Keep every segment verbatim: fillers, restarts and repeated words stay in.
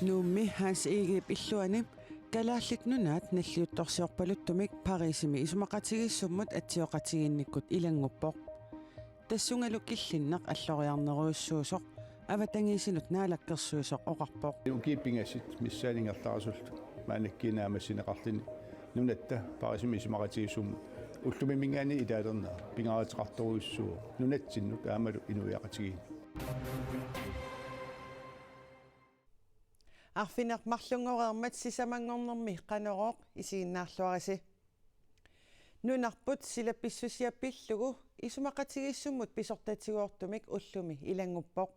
Nuummi Hans Egedep illuani Kalaallit Nunaat nalliuttorsiorpaluttumik Parisimi isumaqatigiissummut atsioqatigiinnikkut ilannguppoq. Tassungalu killinneq alloriarnerujussuusoq avatangiisinut naalakkersuisoq oqarpoq. Ukiut pingasut missaanni ingerlarisullu maannakkut naammassineqarluni nunatta Parisimi isumaqatigiissummut ullumiminngaanniit ilaalernera pingaaruteqartorujussuuvoq nunatsinnut aammalu inuiaqatigiinnut. Arfineq-marlunngoreermat sisamanngornermi Qanorooq isiginnaarluarisi. Nunarput silap pissusia pillugu isumaqatigiissummut pisortatigoortumik ullumi ilannguppoq.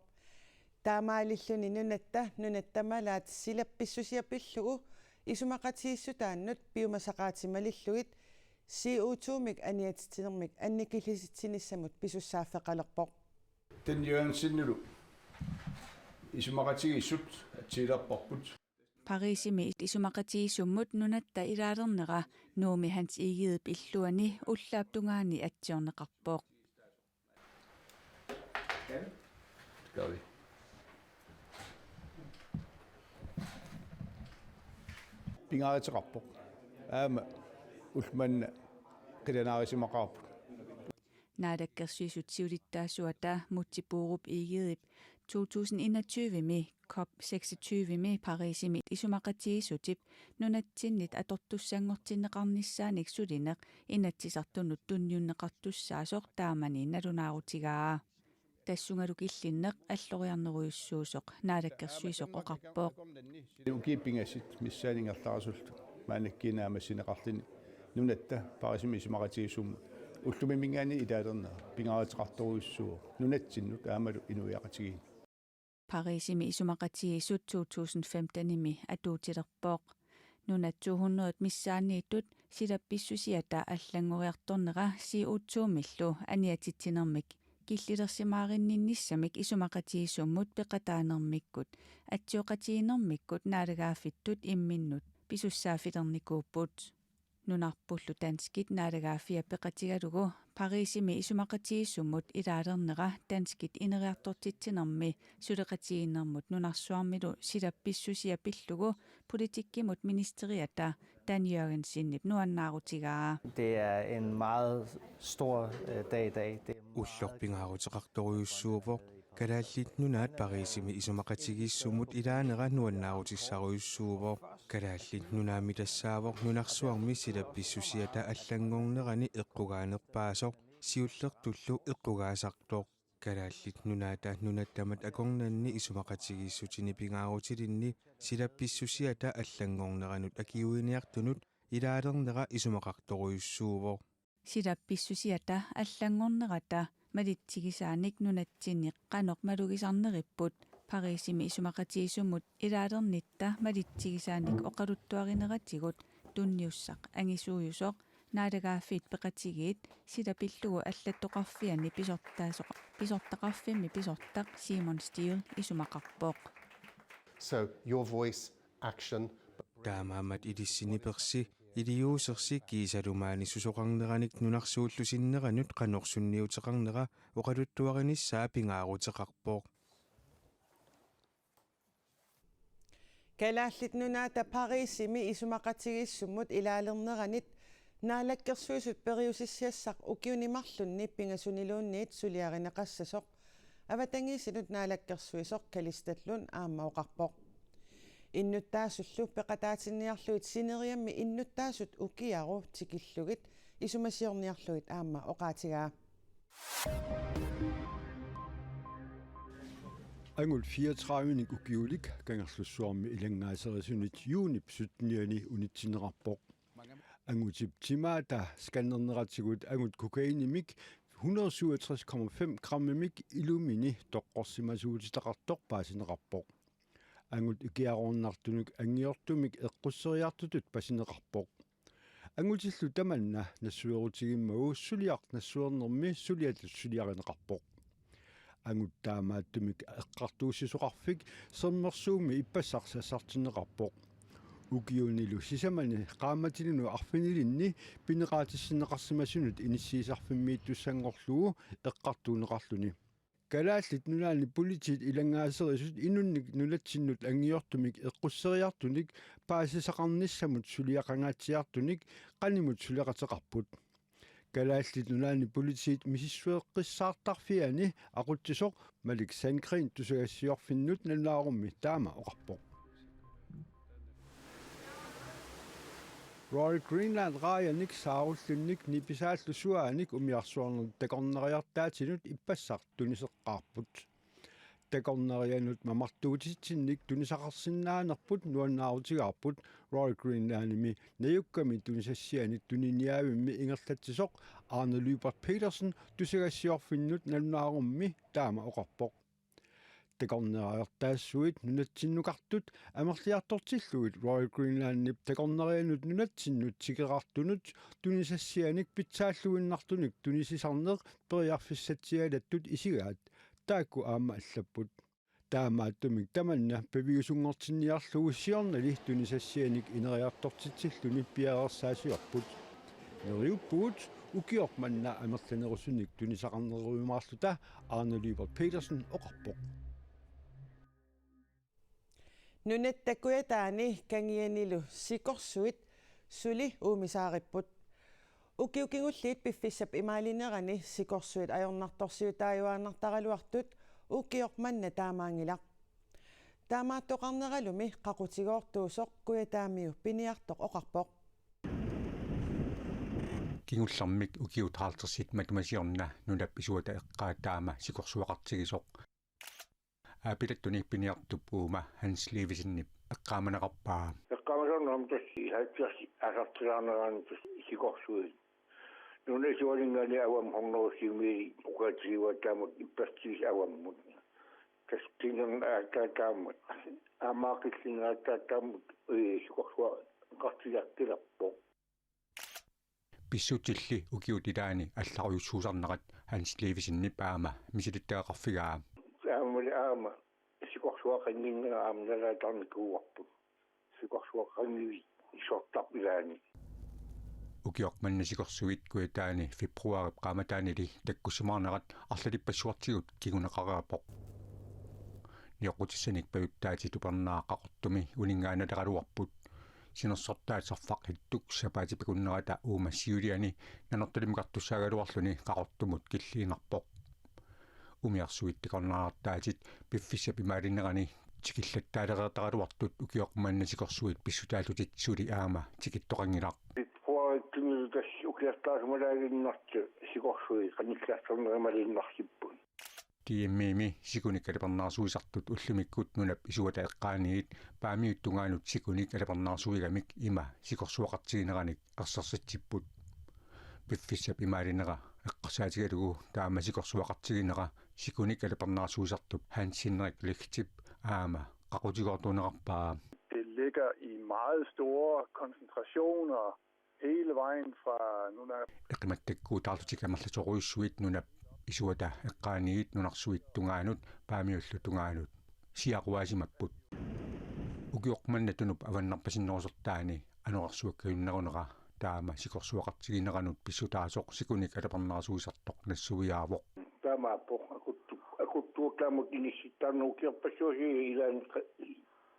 Taamaalilluni nunatta nunat tamalaat silap pissusia pillugu isumaqatigiissutaannut piumasaqaatit malillugit C O to-mik aniatitsinermik annikillisitsinissamut pisussaaffeqalerpoq. Dan Jørgensenilu isumaqatigiissut atsiilerparput. Parisimi isumaqatigiissummut nunatta ilaalernera Nuummi Hans Egedep illuani ullaap tungaani atsiorneqarpoq. Skal vi? Pingaaruteqarpoq. Aamma ulloq manna qilanaarisimaqaarput. Naalakkersuisut siulittaasuata Múte Bourup Egedep to tusind enogtyve-mi COP seksogtyve-mi Parisimi isumaqatigiissutip nunatsinnit atortussanngortinneqarnissaanik sulineq Inatsisartunut tunniunneqartussaasoq taamani nalunaarutigaa. Tassungalu killinneq alloriarnerujussuusoq naalakkersuisoq oqarpoq. Ukiut pingasut missaanni ingerlarisullu maannakkut naammassineqarluni nunatta Parisimi isumaqatigiissummut ullumiminngaanniit ilaalernera pingaaruteqartorujussuuvoq nunatsinnut aammalu inuiaqatigiinnut. Parisimi isumaqatigiissut to tusind femten-imi atuutilerpoq. Nunat to hundrede missaanniittut silap pissusiata allanngoriartornera C O to-millu aniatitsinermik killilersimaarinninnissamik isumaqatigiissummut peqataanermikkut atsioqatigiinnermikkut naalagaaffittut imminnut pisussaaffilernikuupput. Nunarpullu danskit naalagaaffia peqatigalugu Parisimi isumaqatigiissummut ilaalernera danskit ineriartortitsinermi suleqatigiinnermut nunarsuarmilu silap pissusia pillugu politikkimut ministeriata Dan Jørgensenip nuannaarutigaa. Det er en meget stor øh, dag i dag. Det er meget Ulloq pingaaruteqartorujussuuvoq. Kalaallit Nunaat Parisimi isumaqatigiissummut ilaanera nuannaarutissarujussuuvoq. Kalaallit Nunaammi tassaavoq nunarsuarmi silap pissusiata allanngornerani eqqugaanerpaasoq, siullertullu eqqugaasartoq. Kalaallit Nunaata nunattamat akornanni isumaqatigiissutini pingaarutilinni silap pissusiata allanngorneranut akiuiniartunut ilaalernera isumaqartorujussuuvoq. Silap pissusiata allanngornerata malitsigisaanik nunatsinni qanoq malugisarneripput Parisimi isumaqatigiissummut ilaalernitta malitsigisaanik oqaluttuarineratigut tunniussaq angisuujusoq naalagaaffiit peqatigiit sila pillugu allattoqarfianni pisortaasoq-, pisortaqarfimmi pisortaq Simon Steele isumaqarpoq. So your voice, action. Taamaammat ilissi nipersi, iliuusersi kiisalu maani susoqarneranik nunarsuullu sinneranut qanoq sunniuteqarnera oqaluttuarinissaa pingaaruteqarpoq. Kalaallit Nunaata Parisimi isumaqatigiissummut ilaalerneranit naalakkersuisut periusissiassaq ukiuni marlunni pingasuniluunniit suliarineqassasoq avatangiisinut naalakkersuisoq Kalistat Lund aamma oqarpoq. Innuttaasullu peqataatinniarlugit sineriammi innuttaasut ukiaru tikillugit isumasiorniarlugit aamma oqaatigaa. Angut fireogtredive-nik ukiulik Kangerlussuarmi ilanngaaserisunit juunip syttenianni unitsinneqarpoq. Angutip timaata scannerneratigut angut kokainimik hundrede syvogtres komma fem grammimik ilumini toqqorsimasuutitaqartoq paasineqarpoq. Angut ikiaroornartunut angiortumik eqqusseriartutut pasineqarpoq. Angutillu tamanna nassuerutigimmagu suliaq nassuernermi suliatut suliarineqarpoq. Angut taamaattumik eqqartuussisoqarfik Sermersuumi ippassaq sassartinneqarpoq. Ukiunilu sisamani qaammatini arfinilinni pineqaatissinneqarsimasunut inissiisarfimmiittussanngorlugu eqqartuunneqarluni. Kalaallit Nunaanni Politiit ilanngaaserisut inunnik nunatsinnut anngiortumik eqqusseriartunik paasisaqarnissamut suliaqangaatsiartunik qanimut suleqateqarput. Kalaallit Nunaanni Politiit misissueqqissaartarfiani aqutsisoq Malik Sandgreen tusagassiorfinnut nalunaarummi taama oqarpoq. Royal Greenland raajanik saarullinnik nipisaallu suaanik umiarsuarnermut takornariartaatinut ippassaq tuniseqqaarput. Takornarianut mamartuutitsinnik tunisaqarsinnaanerput nuannaarutigaarput Royal Greenlandimi najukkami tunisassianik tuniniaavimmi ingerlatsisoq Arne Lyberth Petersen tusagassiorfinnut nalunaarummi taama oqarpoq. Takornariartaassuit nunatsinnukartut amerliartortillugit Royal Greenlandip takornarianut nunatsinnut tikeraartunut tunisassianik pitsaalluinnartunik tunisisarneq periarfissatsialattut isigaat, taakku aamma allapput. Taamaattumik tamanna piviusunngortinniarlugu siornali tunisassianik ineriartortitsilluni piareersaasiorput. Neriuppugut ukioq manna amerlanerusunik tunisaqarnerujumaarluta, Arne Lyberth Petersen oqarpoq. Nunatta Kujataani kangianilu sikorsuit suli uumisaaripput. Ukioq kingulliit piffissap imaalinerani sikorsuit ajornartorsiutaajuaannartaraluartut ukioq manna taamaanngilaq. Taamaattoqarneralumi qaqutigoortuusoq Kujataamiu piniartoq oqarpoq. Kingullermik ukiut halvtredsit matuma siorna nunap isuata eqqaa taama sikorsuaqartigisoq. Aapilattuni piniartup uuma Hans Levesenip eqqaamaneqarpaa. Eqqaamasornam tassa halvfjerds aasartilaarnerani tassa sikorsuit. Nunap isuaninngaanniit avammut hundrede syv mil ukaatsiiva taamatut ippassaq avammut. Tassa tinnerna aatsaat taamak. Aamma qillinna aatsaat taamak, ee, sikorsuaqartilakkilerpoq. Pissutsilli ukiut ilaanni allarujussuusarnerat Hans Levesenip aamma misilittagaqarfigaa. Aamma, aamma sikorsuaqannginnera aamma nalaataarnikuuarput. Sikorsuaqanngivik isortap ilaanni. Ukioq manna sikorsuit Kujataani februaarip qaammataanili takkussimaarnerat arlalippassuartigut kinguneqareerpoq. Nioqqutissanik pajuttaatit upernaaq Qaqortumi uninngaannaleraluarput. Sinersortaat Sarfaq Hiltuk sapaatip akunnerata uuma siuliani Nanortalimmukartussaagaluarluni Qaqortumut killiinnarpoq. Umiarsuit takornariartaatit piffissap imaalinerani tikillattaalereertaraluartut ukioq manna sikorsuit pissutaallutik suli aamma tikittoqanngilaq. Februaarip kingulleq tassa ukiartaasimalaaginnartut sikorsuit qanillersornerup imaaliinnarsipput. D M I-mi sikunik alipernaarsuisartut ullumikkut nunap isuata eqqaaniit Paamiut tungaanut sikunik alipernaarsuigamik ima sikorsuaqartigineranik ersersitsipput. Piffissap imaalinera eqqarsaatigalugu taama sikorsuaqartiginera sikunik alipernaarsuisartup Hans Henrik Lechtip aamma qaqutigoortuunneqarpaa. Det ligger i meget store koncentrationer hele vejen fra Nunarsuaq. Eqimattakkuutaarlutik amerlasoorujussuit nunap isuata eqqaaniit nunarsuit tungaanut Paamiullu tungaanut siaruaasimapput. Ukioq manna Tunup avannarpasinnerusortaani anorersuakkajunnerunera taama sikorsuaqartigineranut pissutaasoq sikunik alipernaarsuisartoq nassuiaavoq. Taamaappoq akuttu-, akuttuuttaamut inissittaarneq ukiorpassuit ilaanni qa-,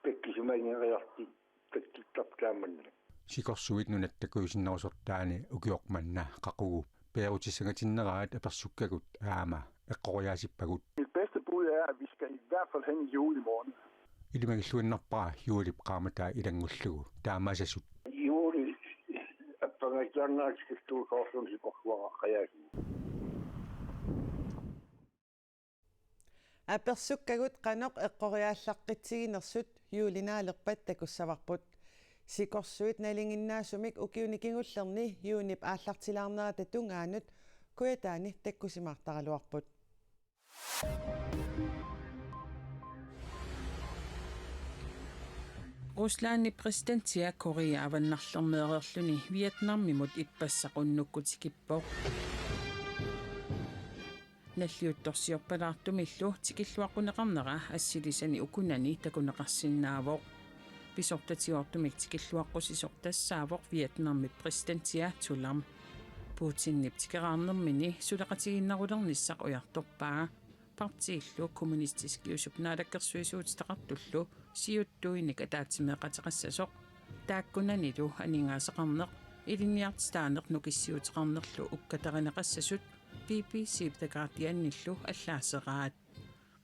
takkisimanngeriartut takkuttarput taamanna. Sikorsuit nunatta kujusinnerusortaani ukioq manna qaqugu peerutissangatinneraatit apersukkagut aamma eqqoriaasippagut. Mit bedste bud er, at vi skal i hvert fald hen i juli måned. Ilimagilluinnarpara juulip qaammataa ilanngullugu taamaasasut. Juuli appangajaarnaatsikillugu soorlumi sikorsuaqaqqajaasigut. Apersukkagut qanoq eqqoriaallaqqitsiginersut juulinaalerpat takussavarput. Sikorsuit nalinginnaasumik ukiuni kingullerni juunip aallartilaarnerata tungaanut Kujataani takkusimaartaraluarput. Ruslandip præsidentia Korea Avannarlermeereerluni Vietnamimut ippassaq unnukkut tikippoq. Nalliuttorsiorpalaartumillu tikilluaqquneqarnera assilisani ukunani takuneqarsinnaavoq. Pisortatigoortumik tikilluaqqusisoq tassaavoq Vietnamip præsidentia Thu Lam. Putinip tikeraarnermini suleqatigiinnarulernissaq ujartorpaa. Partiillu Kommunistisk Kiusup naalakkersuisuutitaqartullu siuttuinik ataatsimeeqateqassasoq. Taakkunanilu aningaasaqarneq, ilinniartitaaneq nukissiuteqarnerlu ukkatarineqassasut B B C-p The Guardianillu allaaseraat.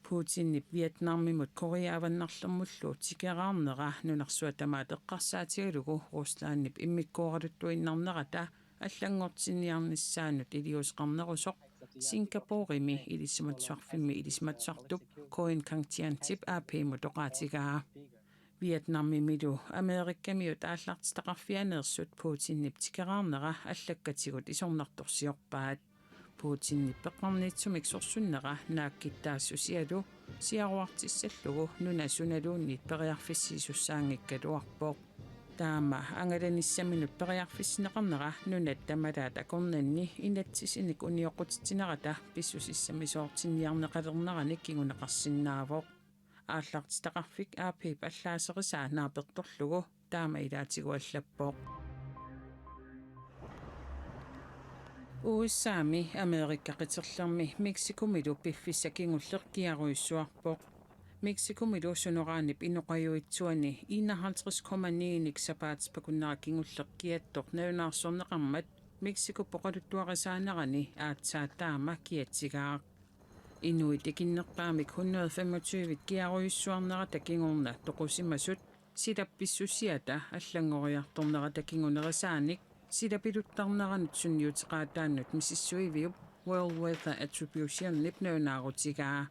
Putinip Vietnamimut Korea Avannarlermullu tikeraarnera nunarsuaq tamaat eqqarsaatigalugu Ruslandip immikkooraluttuinnarnerata allanngortinniarnissaanut iliuuseqarnerusoq Singaporemi ilisimatusarfimmi ilisimatusartup Koen Kang Tiantip A P-mut oqaatigaa. Vietnamimilu Amerikamiut aallartitaqarfianeersut Putinip tikeraarnera allakkatigut isornartorsiorpaat. Putinip peqqarniitsumik sorsunnera naakkittaassusialu siaruartissallugu nuna sunaluunniit periarfissiisussaanngikkaluarpoq. Taama angalanissaminut periarfissinneqarnera nunat tamalaat akornanni inatsisinik unioqqutitsinerata pissusissamisoortinniarneqalerneranik kinguneqarsinnaavoq. Aallartitaqarfik A P-p allaaserisaa naapertorlugu taama ilaatigut allappoq. U S A-mi Amerika qiterlermi Mexicomilu piffissaq kingulleq kiarujussuarpoq. Mexicomilu sunoraanip inoqajuitsuani enoghalvtreds komma ni-nik sapaatip akunnera kingulleq kiattoq nalunaarsorneqarmat Mexicop oqaluttuarisaanerani aatsaat taama kiatigaaq. Inuit ikinnerpaamik hundrede femogtyve kiarujussuarnerata kingorna toqusimasut silap pissusiata allanngoriartornerata kingunerisaanik silapiluttarneranut sunniuteqaataannut misissuiviup World Weather Attributionip nalunaarutigaa.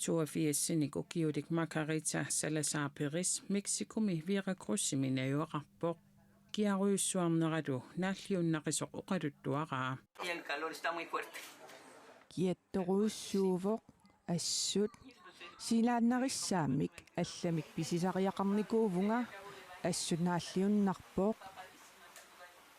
Toogfirsinik ukiulik Margarita Salazar Perez Mexicomi Veracruzimi najugaqarpoq. Kiarujussuarneralu naalliunnaqisoq oqaluttuaraa. Y el calor está muy fuerte. Kiattorujussuuvoq assut. Silaannarissaammik allamik pisisariaqarnikuuvunga, assut naalliunnarpoq.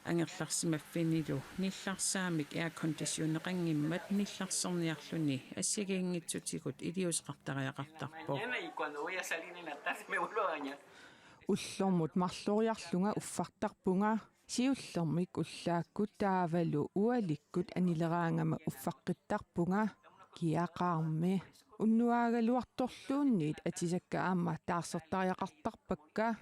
Angerlarsimaffinilu nillarsaamik airconditioneqanngimmat nillarserniarluni assigiinngitsutigut iliuuseqartariaqartarpoq. Mañana y cuando voy a salir en la tarde me vuelvo a bañar. Ullormut marloriarlunga uffartarpunga. Siullermik ullaakkut taavalu ualikkut anileraangama uffaqqittarpunga kiaqaarmi. Unnuaagaluartorluunniit atisakka aamma taarsertariaqartarpakka.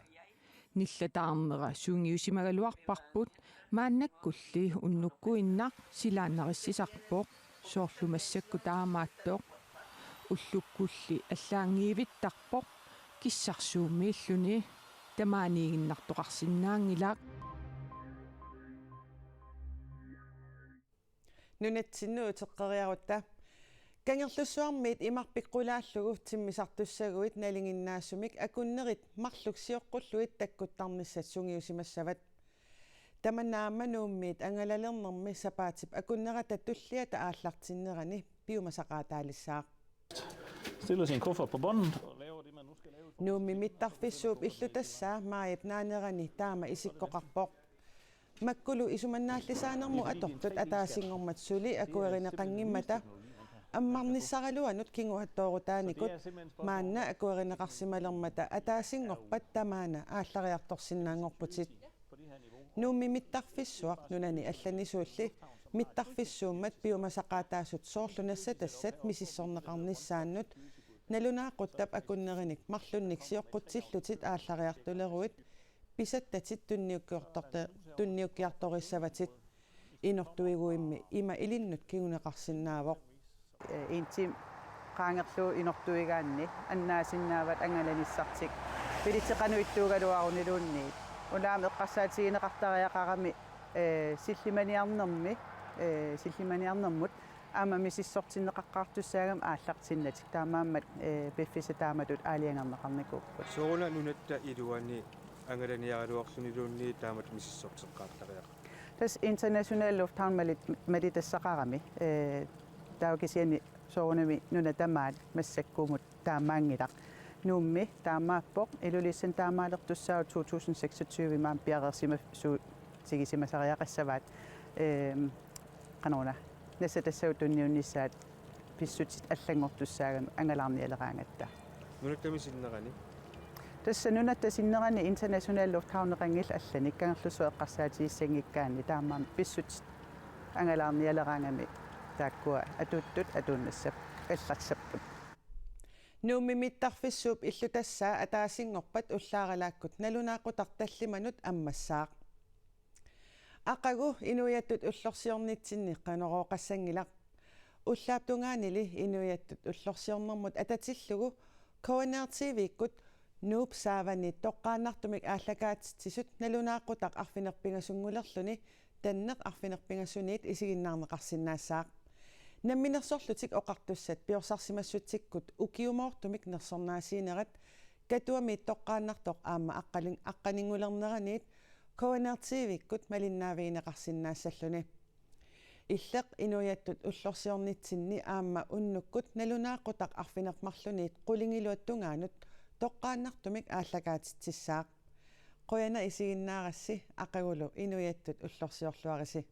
Nillataarnera sungiusimagaluarparput, maannakkulli unnukkuinnaq silaannarissisarpoq, soorlu massakkut taamaattoq. Ullukkulli allaanngivittarpoq kissarsuummiilluni, tamaaniiginnartoqarsinnaanngilaq. Nunatsinnut uteqqeriarutta. Kangerlussuarmiit imarpik qulaallugu timmisartussaguit nalinginnaasumik akunnerit marluk sioqqullugit takkuttarnissat sungiusimassavat. Tamanna aamma Nuummiit angalalernermi sapaatip akunnerata tulliata aallartinnerani piumasaqaataalissaaq. Stiller sin kuffert på båndet og laver det, man nu skal lave. Nuummi mittarfissuup illutassaa maajip naanerani taama isikkoqarpoq. Makkulu isumannaallisaanermut atortut ataasinngormat suli akuerineqanngimmata ammarnissaraluanut kinguaattoorutaanikut maanna akuerineqarsimalermata ataasinngorpat tamaana aallariartorsinnaanngorputit. Nuummi mittarfissuaq nunani allanisuulli mittarfissuummat piumasaqaataasut soorlu nassatassat misissorneqarnissaannut nalunaaquttap akunnerinik marlunnik sioqqutsillutit aallariartuleruit pisattatit tunniukkiortorte-, tunniukkiartorissavatit. Inortuiguimmi ima ilinnut kinguneqarsinnaavoq. Ee, en time qaangerlugu inortuigaanni annaasinnaavat angalanissartik. Billetsi qanoq ittuugaluaruniluunniit. Una aamma eqqarsaatigineqartariaqarami, ee, sillimaniarnermi, ee, sillimaniarnermut aamma misissortinneqaqqaartussaagami aallartinnatik. Taamaammat, ee, piffissaq taamatut aalajangerneqarnikuupput. Sooruna nunatta iluani angalaniaraluarluniluunniit taamatut misissorteqqaartariaqarpa? Tassa International Lufthavn mali-, malitassaqarami, ee, taava kisianni soorunami nuna tamaat massakkumut taamaanngilaq. Nuummi taamaappoq, Ilulissani taamaalertussaapput to tusind seksogtyve maani piareersimasuutigisimasariaqassavaat. Ehm, qanoruna, nassatassavut tunniunnissaat pissutsit allanngortussaagamik angalaarnialeraangatta. Nunattami sinnerani? Tassa nunatta sinnerani International Lufthavneqanngilaq allanik Kangerlussuaq eqqarsaatigissanngikkaanni taamaammat pissutsit angalaarnialeraangamik Taakkua atuuttut atuunnassap allarsapput. Nuummi mittarfissuup illutassaa ataasinngorpat ullaaralaakkut nalunaaqutaq tallimanut ammassaaq. Aqagu inuiattut ullorsiornitsinni Qanorooqassanngilaq. Ullaap tungaanili inuiattut ullorsiornermut atatillugu K N R T V-kkut Nuup saavani toqqaannartumik aallakaatitsisut nalunaaqutaq arfineq-pingasunngulerluni Tanneq arfineq-pingasuniit isiginnaarneqarsinnaassaaq. Namminersorlutik oqartussat piorsarsimassutsikkut ukiumoortumik nersornaasiinerat Katuamiit toqqaannartoq aamma aqqalin-, aqqaninngulerneraniit K N R T V-kkut malinnaavigineqarsinnaassalluni. Illeq inuiattut ullorsiornitsinni aamma unnukkut nalunaaqutaq arfineq-marluniit qulingiluat tungaanut toqqaannartumik aallakaatitsissaaq. Qujanaq isiginnaarassi, aqagulu inuiattut ullorsiorluarisi.